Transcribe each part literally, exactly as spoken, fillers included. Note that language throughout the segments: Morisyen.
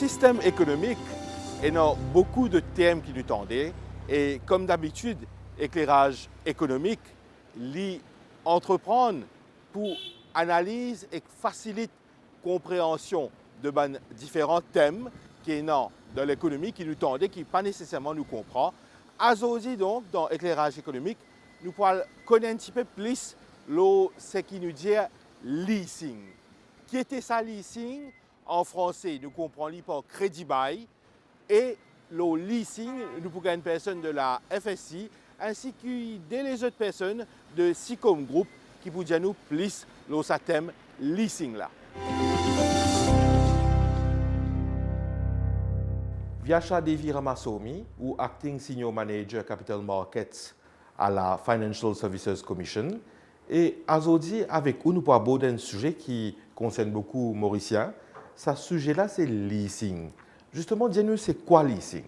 Sistem ekonomik, ena boukou de term ki nou tande, e kom dabitid, Ekleraz Ekonomik, li antreprann pou analiz ek fasilit konpreansion de bann diferan term ki ena dan lekonomi ki nou tande, ki pa neseserman nou konpran. Azordi donk, dan Ekleraz Ekonomik, nou pou al konn enn tipe plis lor seki nou dir leasing. Ki ete sa leasing? An franse, nou konpran li par kredi bay. E lor leasing, nou pou gagn personn de la F S I, ensi ki de lezot personn de Sicom Group ki pou dir nou plis lor sa term leasing la. Vyasha Devi Ramasomi, ou Acting Senior Manager Capital Markets à la Financial Services Commission. E azordi, avek ou, nou pou abord enn size ki konsern boukou Morisien. Sa size la, se leasing. Zisteman, dir nou, se kwa leasing?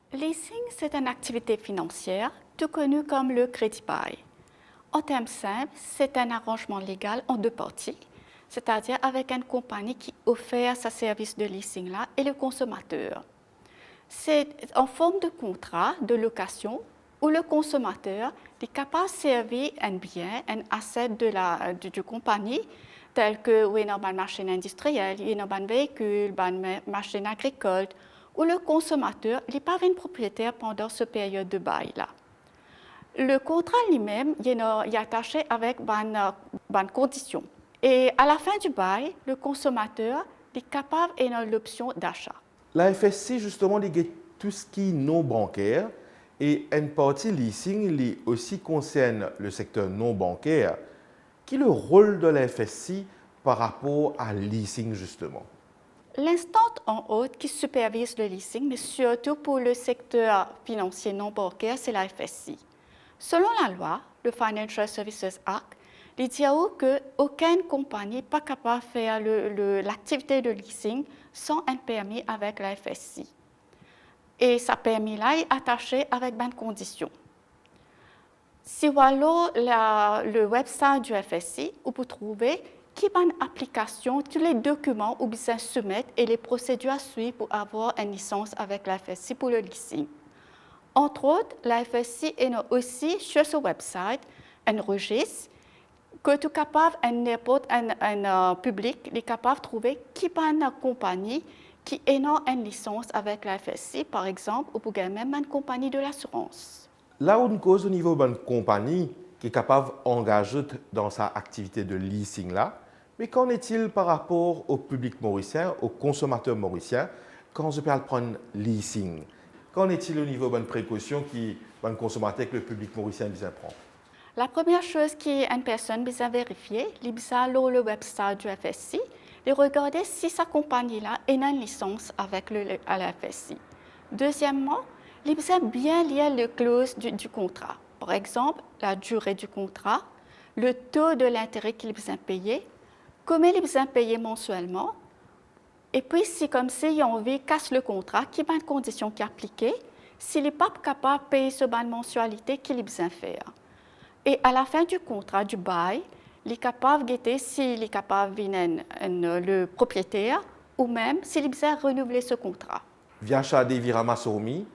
Leasing, c'est une activité financière, tout connue comme le crédit bail. En termes simples, c'est un arrangement légal en deux parties, c'est-à-dire avec une compagnie qui offre sa service de leasing là et le consommateur. C'est en forme de contrat de location où le consommateur, li kapav servi enn bien, enn asset de la, du, du compagnie, tel ke, wi, ena bann masinn indistriel, ena bann veikil, bann ma-, masinn agrikol, où le consommateur, li pa vinn proprietaire pendant ce période de bail là. Le contrat lui-même, li ena, li atase avek bann, bann kondision. E à la fin du bail, le consommateur, li kapav ena l'option d'achat. La F S I, zisteman, li get tou seki non banker, e enn parti leasing, li osi konsern le sekter non banker. Ki le rol de la F S I par rapor a leasing, zisteman? L'instance en haut qui supervise le leasing, mais surtout pour le secteur financier non bancaire, c'est la F S I. Selon la loi, le Financial Services Act, li dir ou ke okenn konpagni pa kapav fer le, le, laktivite de leasing san enn permi avek la F S I. E sa permi la, li atase avek bann kondision. Si ou al lor la, le website du F S I, ou pou trouve ki bann aplikasion, tous les documents ou bizin soumet e les procédures à suivre pour avoir une licence avec la F S I pour le leasing. Entre autres, la F S I ena osi sur son website enn rezis kot ou kapav, enn, ninport enn, enn, euh, piblik, li kapav trouve ki bann konpagni ki ena enn lisans avek la F S I, par exanp, ou pou gagn mem bann konpagni de lasirans. La ou'nn koz o nivo bann konpagni ki kapav angaz zot dan sa aktivite de leasing la, me qu'en est-il par rapor o piblik morisien, o konsomater morisien, kan zot pe al pran leasing? Qu'en est-il o nivo bann prekosion ki bann konsomater ek le piblik morisien bizin pran? La première chose ki enn personn bizin verifie, li bizin al lor le website du F S I, li regarde si sa konpagni la ena enn lisans avek le, le, la F S I. Deuxièmement, li bizin bien lir le clause du, du contrat. Par exanp, la durée du contrat, le taux de l'intérêt ki li bizin peye, komie li bizin peye mansielman, epi si koumsi li anvi kas le kontra, ki bann kondision ki aplike, si li pa kapav pey so bann mansialite ki li bizin fer. E a la fin du contrat, du bail, li kapav gete si li kapav vinn enn, enn, le proprietaire, ou mem si li bizin renouvle so kontra. Vyasha Devi Ramasomi,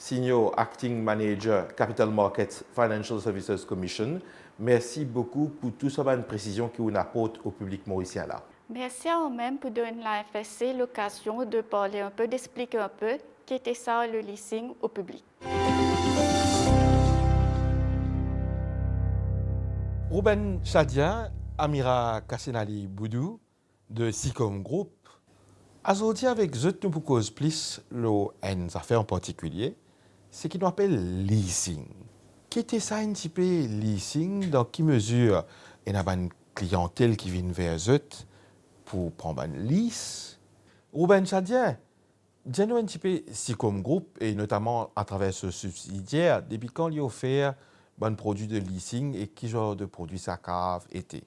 Senior Acting Manager Capital Markets Financial Services Commission, mersi boukou pou tou sa bann presizion ki ou'nn aport o piblik morisien la. Mersi a ou mem pou donn la F S I lokazion de parle enpe, d'explique enpe ki ete sa le leasing o piblik. Ruben Chadia, Amira Kasenali Boudou, de Sicom Group. Azordi avek zot nou pou koz plis lor enn zafer an partikilie, seki nou apel leasing. Ki ete sa enn tipe leasing, dan ki mezir ena bann kliantel ki vinn ver zot pou pran bann lease? Ruben Chadia, dir nou enn tipe Sicom Group, e notaman atraver so sibsidier, depi kan li ofer bann prodwi de leasing e ki zar de prodwi sa kav ete?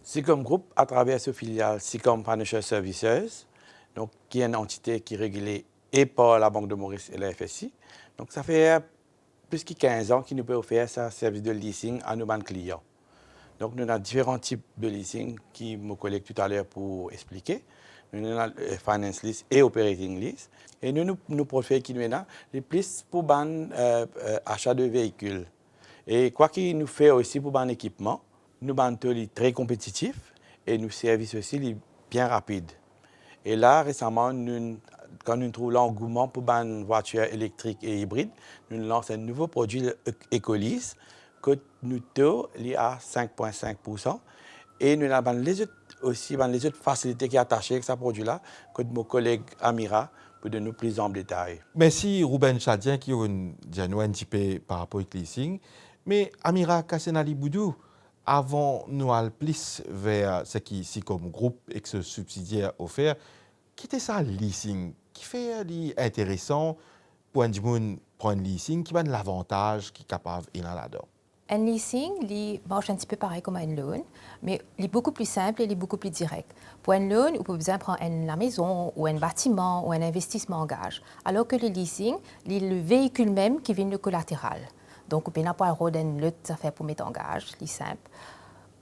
Sicom Group, atraver so filial Sicom Financial Services, donk, ki enn antite ki regile e par Labank de Moris e la F S I. Donk, sa fer plis ki kinz an ki nou pe ofer sa servis de leasing a nou bann klian. Donk, nou ena diferan tip de leasing ki mo koleg toutaler pou explike. Nou ena, eh, finance lease e operating lease. E nou, nou, nou portfey ki nou ena, li plis pou bann, eh, eh, achat de veikil. E kwa ki nou fer osi pou bann ekipman, nou bann to li tre konpetitif e nou servis osi li bien rapid. E la, resaman, nou, kan nou trouv langouman pou bann vwatir elektrik e ibrid, nou lans enn nouvo prodwi, le Ec-, Ecolease, kot nou to li a sink pwin sink pou san, e nou ena bann lezot osi, bann lezot fasilite ki atase ek sa prodwi la, kot mo koleg Amira pou donn nou pli anpli detay. Mersi Ruben Chadien ki inn dir nou enn tipe par rapor ek leasing. Me Amira Kassenali Boudou, avan nou al plis ver seki Sicom Group ek so sibsidier ofer, ki ete sa leasing? Kifer li interesan pou enn dimoun pran enn leasing? Ki bann lavantaz ki kapav ena ladan? Enn leasing, li mars enn tipe parey kouma enn loan, me li boukou pli sinp e li boukou pli direk. Pou enn loan, ou pe bizin pran enn lamezon, ou enn batiman, ou enn investisman an gaz. Alor ke le leasing, li le veikil mem ki vinn le kolateral. Donk, ou pena pou al rod enn lot zafer pou met an gaz, li sinp.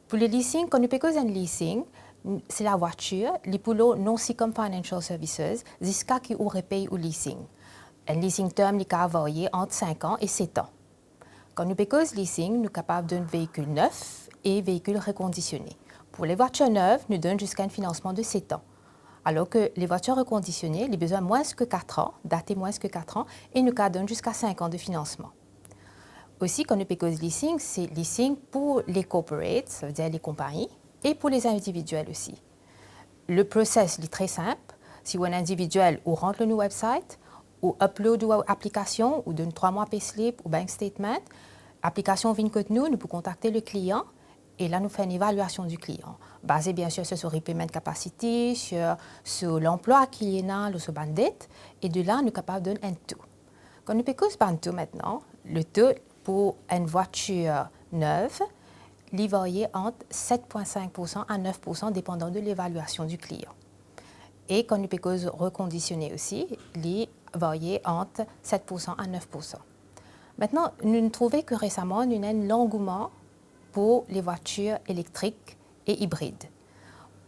Pou le leasing, kan nou pe koz enn leasing, n-, se lavwatir, li pou lor non Sicom Financial Services, ziska ki ou repey ou leasing. Enn leasing term, li kapav varye ant sink an e set an. Kan nou pe koz leasing, nou kapav donn veikil nef e veikil rekondisione. Pou le vwatir nef, nou donn ziska enn finansman de set an. Alor ke le vwatir rekondisione, li bizin mwins ke kat an, date mwins ke kat an, e nou kapav donn ziska sink an de finansman. Osi, kan nou pe koz leasing, se leasing pou le corporate, savedir le konpagni, e pou le individiel osi. Le process, li tre sinp. Si ou enn individiel, ou rant lor nou website, ou upload ou aplikasion, ou donn trwa mwa payslip ou bank statement, aplikasion vinn kot nou, nou pou kontakte le klian, e la nou fer enn evalyasion di klian, baze biensir sir so repayment capacity, sir so lanplwa ki li ena, lor so bann det, e de la nou kapav donn enn to. Kan nou pe koz bann to aster, le to pou enn vwatir nef, li varye ant set pwin sink pou san a nef pou san, depandan de levalyasion di klian. E kan nou pe koz rekondisione osi, li varye ant set pou san a nef pou san. Aster, nou trouve ke resaman, nou ena enn langouman pou le vwatir elektrik e ibrid.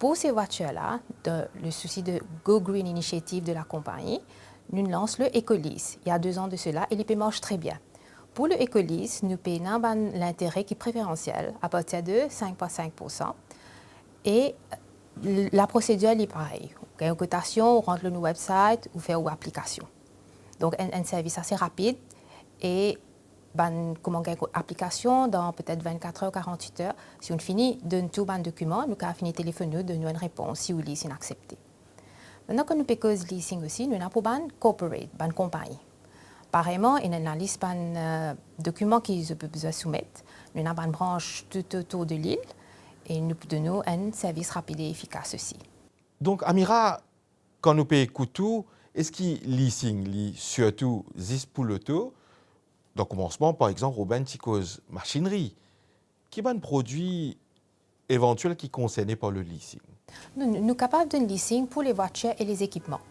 Pou se vwatir la, dan le sousi de Go Green Initiative de la konpagni, nou lans le Ecolease, il y a deux ans de cela, e li pe mars tre bien. Pou le Ecolease, nou pe ena bann lintere ki preferansiel, apartir de sink pwin sink pou san, e l-, laprosedir li parey. Ou gagn ou kotasion, ou rant lor nou website, ou fer ou aplikasion. Donk, enn, enn servis ase rapid, e bann, kouma gagn aplikasion, dan petet vennkat er ou karant-wit er, si ou fini donn tou bann dokiman, nou kapav fini telefonn ou, donn ou enn repons, si ou lease inn aksepte. Aster, kan nou pe koz leasing osi, nou ena pou bann corporate, bann konpagni. Pareyman, ena enn lalis bann, eh, dokiman ki zot pe bizin soumet. Nou ena bann brans tou otour de lil, e nou pou donn ou enn servis rapid e efikas osi. Donk, Amira, kan nou pe ekout ou, eski leasing, li sirtou zis pou loto? Dan komansman, par exanp, Ruben ti koz masinri. Ki bann prodwi evantiel ki konserne par le leasing? Nou, nou, nou kapav donn leasing pou le vwatir e le ekipman.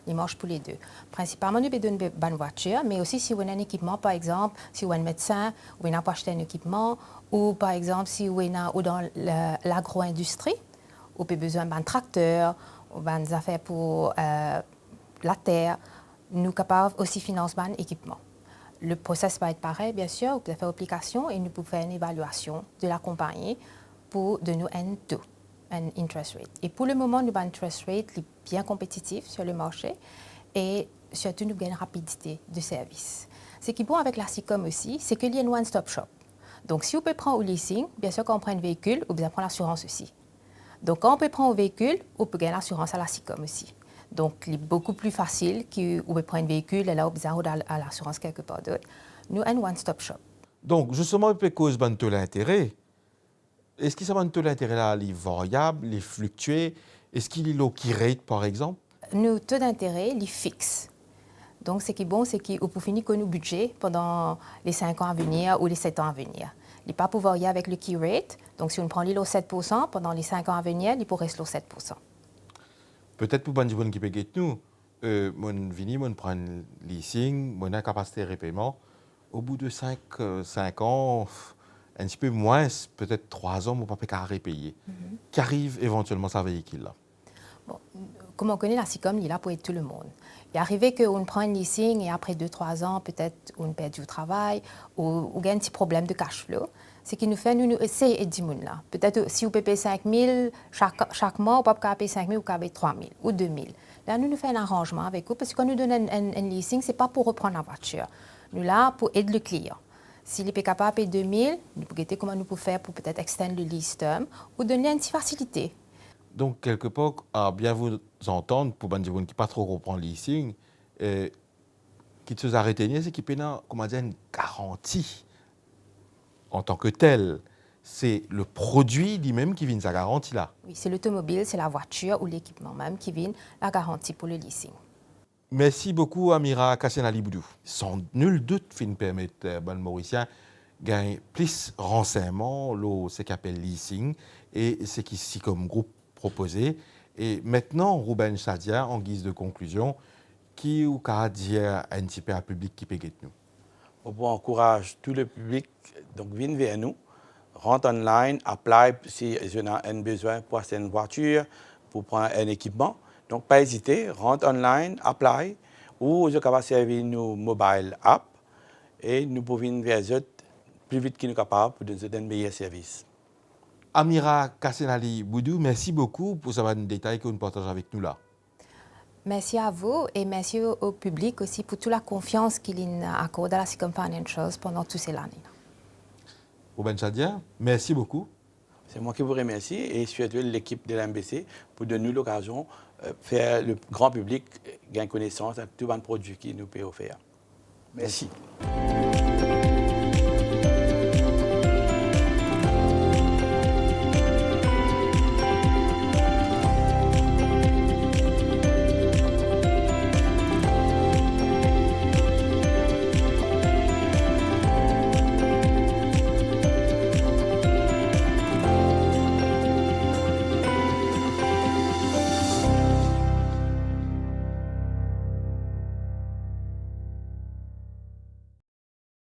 Li mars pou le de. Prinsipalman, nou pe donn be-, bann vwatir, me osi si ou ena enn ekipman, par exanp, si ou enn medsin, ou ena pou aste enn ekipman, ou par exanp, si ou ena, ou dan la, lagro-indistri, ou pe bizin bann trakter, ou bann zafer pou, eh, later, nou kapav osi finans bann ekipman. Le process va et parey, biensir, ou pou fer aplikasion e nou pou fer enn evalyasion de la konpagni pou donn ou enn to, enn interest rate. E pou le moman, nou bann interest rate, li bien konpetitif sir le marse e sirtou nou gagn rapidite de servis. Seki bon avek la Sicom osi, se ke li enn one-stop shop. Donk, si ou pe pran ou leasing, biensir, kan ou pran enn veikil, ou bizin pran lasirans osi. Donk, kan ou pe pran ou veikil, ou pe gagn lasirans a la Sicom osi. Donk, li boukou pli fasil ki ou pe pran enn veikil, e la ou bizin rod al a lasirans kelke par dot. Nou enn one-stop shop. Donk, zisteman, ou pe koz bann to lintere. Eski sa bann to lintere la, li varyab, li fliktie? Eski li lor key rate, par exanp? Nou to lintere, li fix. Donk, seki bon, seki ou pou fini konn ou bidze pandan le sink an a venir ou le set an a venir. Li pa pou varye avek le key rate. Donk, si ou pran li lor set pou san, pandan le sink an a venir, li pou res lor set pou san. Petet pou bann dimoun ki pe get nou, eh, monn vini, monn pran leasing, monn ena kapasite repeyman. Obout de sink, eh, sink an, enn tipe mwins, petet trwa an, mo pa pe kapav repeye. Mhm. Ki ariv evantielman sa veikil la? Bon, kouma ou kone, la SICOM, li la pou ed tou lemonn. Li arive ke ou pran enn leasing e apre de trwa an, petet ou perdi ou travay, ou, ou gagn ti problem de cash flow. Seki nou fer, nou, nou esey ed dimoun la. Petet, si ou pe pey sink mil sak, sak mwa, ou pa kapav pey sink mil, ou kapav pey trwa mil ou de mil. La, nou, nou fer enn aranzman avek ou, parski kan nou donn enn, enn, enn leasing, se pa pou reprann lavwatir. Nou la pou ed le klian. Si li pe kapav pey de mil, nou pou gete kouma nou pou fer pou petet extend le lease term, ou donn li enn ti fasilite. Donk, kelkepar, a bien vous entendre, pou bann dimoun ki pa tro konpran leasing, eh, kiksoz a retenir, se ki pena, kouma dir, enn garanti antan ke tel. Se le prodwi limem ki vinn sa garanti la. Wi, se lotomobil, se lavwatir ou lekipman mem ki vinn la garanti pou le leasing. Mersi boukou, Amira Kassenali Boudou. San nil dout, finn permet, eh, bann Morisien gagn plis ransegnman lor seki apel leasing e seki SICOM Group propoze. E mintnan, Ruben Chadia, an giz de konklizion, ki ou kapav dir enn tipe a piblik ki pe get nou? Mo pou ankouraz tou le piblik, donk, vinn ver nou, rant online, apply si zot ena enn bizin pou aste enn vwatir, pou pran enn ekipman. Donk, pa ezite, rant online, apply, ou zot kapav servi nou mobile app, e nou pou vinn ver zot pli vit ki nou kapav pou donn zot enn meyer servis. Amira Kassenali Boudou, mersi boukou pou sa bann detay ki ou'nn partaz avek nou la. Merci à vous et merci au, au public aussi pour toute la confiance qu'il a accordé à la SICOM Financials pendant toutes ces années. Ruben Chadia, merci beaucoup. C'est moi qui vous remercie et surtout l'équipe de l'A M B C pour donner nous l'occasion, euh, faire le grand public, euh, gagner connaissance à tous les produits qui nous peut offrir. Merci.